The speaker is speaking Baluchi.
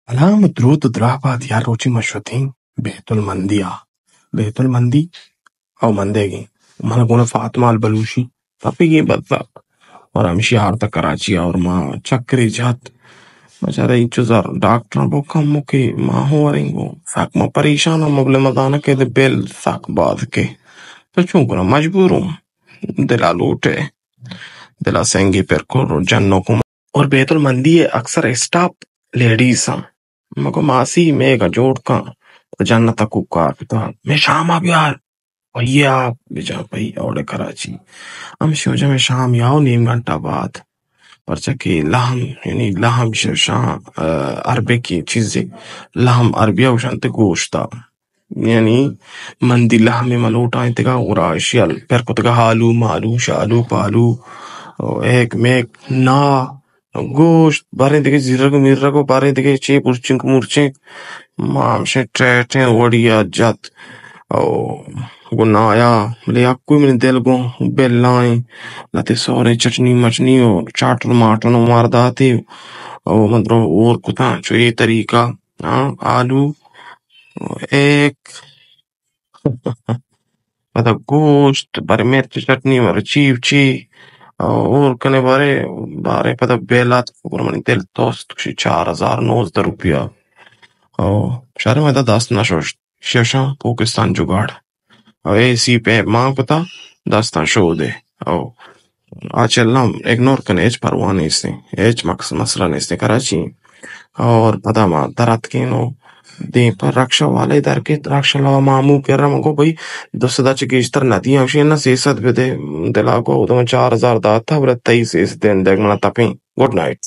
سلام ءُ دروت ءُ دراہ بات یار، روچے ما شتیں بیت المندی ءَ۔ بیت المندی او مندیگیں۔ من گون فاطمہ البلوشی، پپیگیں بدبخت۔ اور ہمشی آرتا کراچی ءَ اور ما چکرے جت۔ بچارے اینچو زر ڈاکٹراں بو کم کہ ما ہوں وریں گو۔ سک ما پریشان ہم، بلے ما زاناں کہ دے بل سک باز کے۔ تو چون کناں، مجبور ہوں۔ دلا لوٹے۔ دلا سنگی پر کر جنو کو۔ اور بیت المندی ءَ اکثر اسٹاف لیڈیز آں۔ مگو ماسی میگا جوڑ کن۔ جنت ءَ کوکار کتا۔ میں شام ءَ بیار۔ پئی ءَ بجا پئی اوڑے کراچی۔ ہمشی وجہ میں شام ءَ آؤ نیم گھنٹہ بعد۔ پرچا کہ لحم، یعنی لحم ش-، شام، آ، عربی کی چیزے۔ لحم عربی ءَ گوشنت گوشتا۔ یعنی مندی لحمے ما لوٹائینتگا، گڑا اشی ءَ پر کتگا آلو مالو، شالو پالو، او ایک میک نا، گوشت، باریں دگہ زیرگ میرگ و باریں دگہ چے پرچنک مرچنک۔ ما ہمشیں ٹیٹیں وڑی ءَ جت۔ او گوں نایا، بلے یکوئی منی دل گوں بلائیں، لہتے سوریں چٹنی مچنی و چاٹن ماٹن و مار داتے۔ او من درو اور کتاں، چو اے طریقہ، ہاں، آلو، ایک پدا گوشت، بارے مرچ چٹنی، بارے چی چی، اور کنے بارے، بارے پدا بیلات، گڑا منی دل توست، کشی چار ہزار نوزدہ روپیہ۔ او شارے میں دا دست نہ شوشت، ششاں پاکستان جگاڑ۔ او اے سی پہ مان کتا، دستاں شودے۔ او آ چلاں اگنور کنے، ہچ پرواہ نیستیں، ہچ مکس-، مسئلہ نیستیں کراچی۔ اور پدا ما در اتکیں و دیم پر رکشہ والے در کے، رکشہ والا مامو کر رہا، من گو بھائی دو سد چہ گیشتر نہ دیاں، اشی نا سہ سد بدے۔ دلا گو تو چار ہزار داتا، بلے تئی سہ سد دین دیگ منا تپیں۔ Good night.